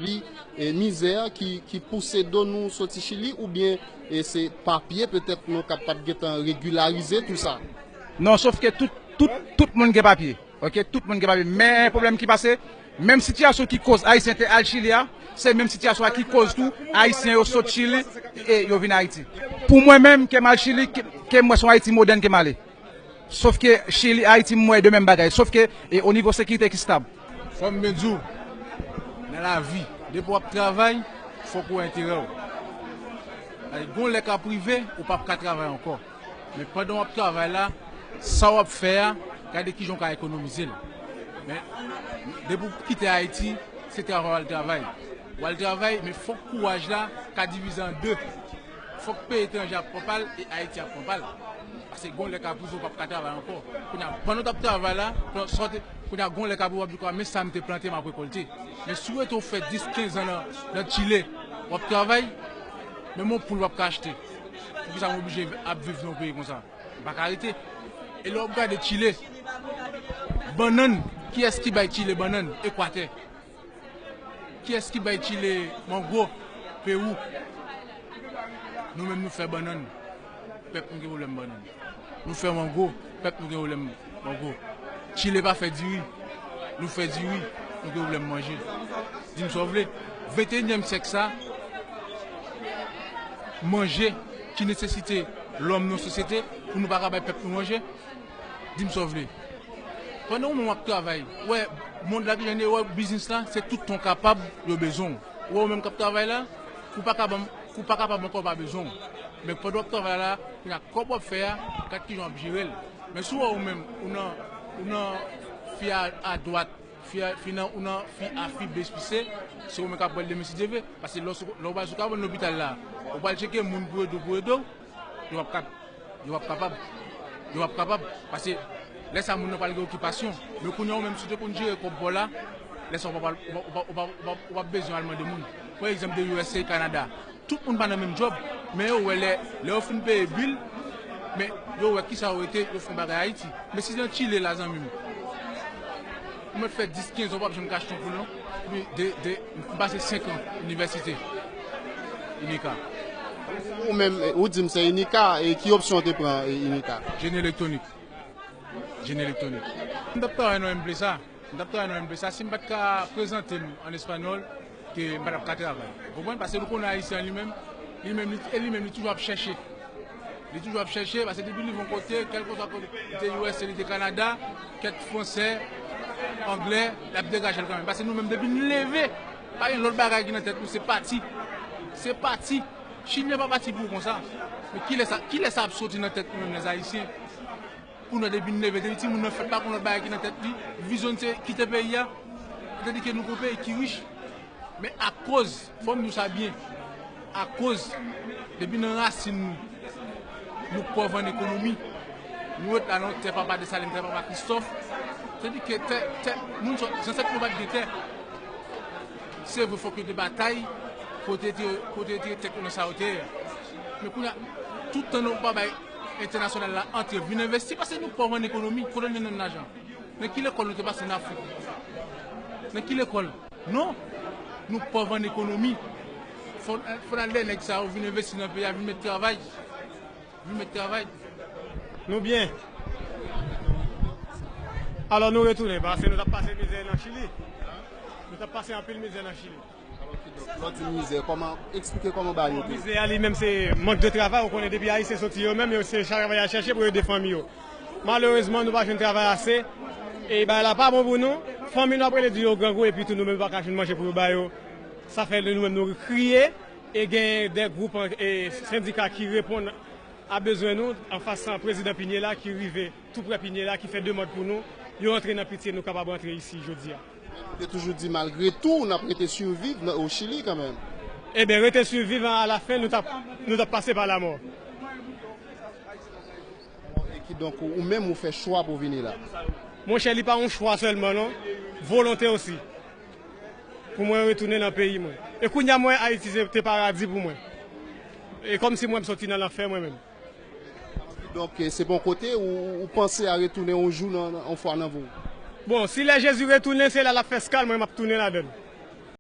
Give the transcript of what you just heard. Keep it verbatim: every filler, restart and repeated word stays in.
Chili, e mizè ki, ki pouse do nou soti Chili, oubyen e se papye petèt nou ka p ap gentan regilarize tou sa? Non, sof ke tout, tout, tout moun gen papye. Ok, tout moun gen papye. Men pwoblèm ki pase, menm sitiyasyon ki koz Ayisyen te al Chili a, se menm sitiyasyon a ki koz tou Ayisyen yo sot Chili e yo vin Ayiti. Pou mwen menm, ke m al Chili, ke, ke m wè se yon Ayiti modèn ke m ale. Sof ke Chili, Ayiti, m wè de menm bagay. Sof ke e o nivo sekirite ki stab. Fò m byen di w, nan lavi, depi w ap travay, fòk ou wè enterè w. Gon lè k ap rive, ou p ap ka travay ankò. Men pandan w ap travay la, sa w ap fè a, gade kijan w ka ekonomize l. Men, depi w kite Ayiti, se travay w al travay. W al travay, men fòk kouraj la ka divize an de. Fòk peyi etranje ap pran pa l e Ayiti ap pran pa l. Paske gon lè k ap rive w p ap ka travay ankò. Kounye a, pandan w t ap travay la, pandan, sa w te, kounye a gon lè k ap rive w ap di, men sa m te plante, m ap rekòlte. Men si w rete w fè dis, kenz an nan, nan Chile, w ap travay, menm yon poul w ap ka achte. Poukisa m oblije ap viv nan yon peyi konsa? M pa ka rete. E lè w ap gade Chile, bannann, kiyès ki bay Chile bannann? Ekwatè. Kiyès ki bay Chile mango? Pewou. Nou menm nou fè bannann, pèp nou gen pwoblèm bannann. Nou fè mango, pèp nou gen pwoblèm mango. Chile pa fè diri, nou fè diri, nou gen pwoblèm manje. Di m sa w vle, venteyinyèm syèk sa, manje ki nesesite lòm nan sosyete, pou nou pa ka bay pèp nou manje? Di m sa w vle. Pandan ou menm w ap travay, ou wè mond la ki jan l ye, ou wè biznis la, se tout tan w kapab yo bezwen w. Ou wè ou menm k ap travay la, kou pa kapab, kou pa kapab ankò, yo pa bezwen w. Men pandan w ap travay la, kounye a kòb w ap fè a, gad kijan w ap jere l. Men si w wè ou menm, ou nan, ou nan fi a, adwat, fi a, fi nan, ou nan fi A, fi B, fi C, se ou menm k ap pran l demen si Dye vle. Paske lè w sou, lè w pral sou kabann lopital la, ou pral tcheke moun pou ede w, pou ede w, yo p ap kap, yo p ap kapab. Yo p ap kapab. Paske lè sa moun nan pral gen okipasyon. Men kounye a ou menm si w te konn jere kòb pa w la, lè sa w p ap, ou p ap, ou p ap, ou p ap, ou p ap bezwen al mande moun. Pran egzanp de U S A, Kanada. Tout moun pa nan menm djòb, men yo wè lè, lè yo fin peye bil, men yo wè kisa yo rete, yo fè yon bagay Ayiti. Men si nan Chile la, zanmi m, ou mèt fè dis, kenz an, ou p ap janm ka achte yon poul non. Epi de, de, m pase senk an inivèsite, Inika. Ou menm, ou di m se Inika, e ki opsyon w te pran, e, Inika? Jeni elektwonik. Jeni elektwonik. M t ap travay nan M P S A. M t ap travay nan M P S A. Si m pa t ka prezante m an espanyòl, ke m pa t ap ka travay. Ou konprann? Paske nou konnen Ayisyen an li menm, li menm, li, e li menm, li toujou ap chèche. Li toujou ap chèche, paske depi li rive yon kote, kèlkeswa kote, li te U S A, li te Kanada, kèk fransè, anglè, l ap degaje l kanmenm. Paske nou menm, depi n leve, pa gen lòt bagay ki nan tèt nou, se pati. Se pati. Chilyen pa pati pou konsa. Men kilè sa, kilè sa ap soti nan tèt nou menm, lèzayisyen? Pou nou, depi n leve, depi timoun nan fèt, pa konn lòt bagay ki nan tèt li, vizyon n se kite peyi a, tandike nou gon peyi ki rich. Men akoz, fò m di w sa byen, akoz, depi nan rasin nou, nou pòv an ekonomi, nou ret la nan tè papa Desalin, tè papa Kristòf, tandike tè, tè, moun sòt, zansèt nou pa t gen tè. Se vre, fòk yo te batay pou te, te, pou te, te tèt yo nan sa yo te ye a. Men kounye a, tout tan nou pa bay entènasyonal la antre vin envesti, paske nou pòv an ekonomi, kote n jwenn lajan? Nan ki lekòl nou te pase nan Afrik? Nan ki lekòl? Non, nou pòv an ekonomi. Fò, fò n al dèyè nèg sa yo vin envesti nan peyi a, vin met travay. Vin met travay. Nou byen. Alò nou retounen, paske nou t ap pase mizè nan Chili. Nou t ap pase anpil mizè nan Chili. Lè w di mizè, kòman, eksplike kòman bagay yo te ye? Mizè a li menm se mank de travay, ou konnen depi Ayisyen soti yo menm, yo se travay y al chèche pou yo ede fanmi yo. Malerezman, nou pa jwenn travay ase, e bagay la pa bon pou nou. Fanmi nou ap rele di yo grangou, epi tou nou menm nou pa ka jwenn manje pou yo ba yo. Sa fè nou menm nou kriye, e gen de gwoup, e sendika ki reponn a bezwen nou, anfas prezidan Pinyela ki rive tou prè Pinyela, ki fè demann pou nou, yo antre nan pitye nou kapab antre isi jodi a. Ou te toujou di malgre tou, n ap rete siviv nan, o Chili kanmenm. Ebyen, rete siviv, alafen, nou t ap, nou t ap pase pa lamò. E kidonk, ou menm, ou fè chwa pou w vini la? Monchè, li pa yon chwa sèlman, non. Volonte osi. Pou mwen retounen nan peyi mwen. E kounye a, mwen, Ayiti se te paradi pou mwen. E kòmsi mwen, m soti nan lanfè, mwen menm. Donk, se pa yon kote ou, ou panse a retounen yon jou nan, nan, yon fwa nan vi w? Bon, si lè Jezi retounen, se la l ap fè eskal, mwen, m ap tounen ladan l.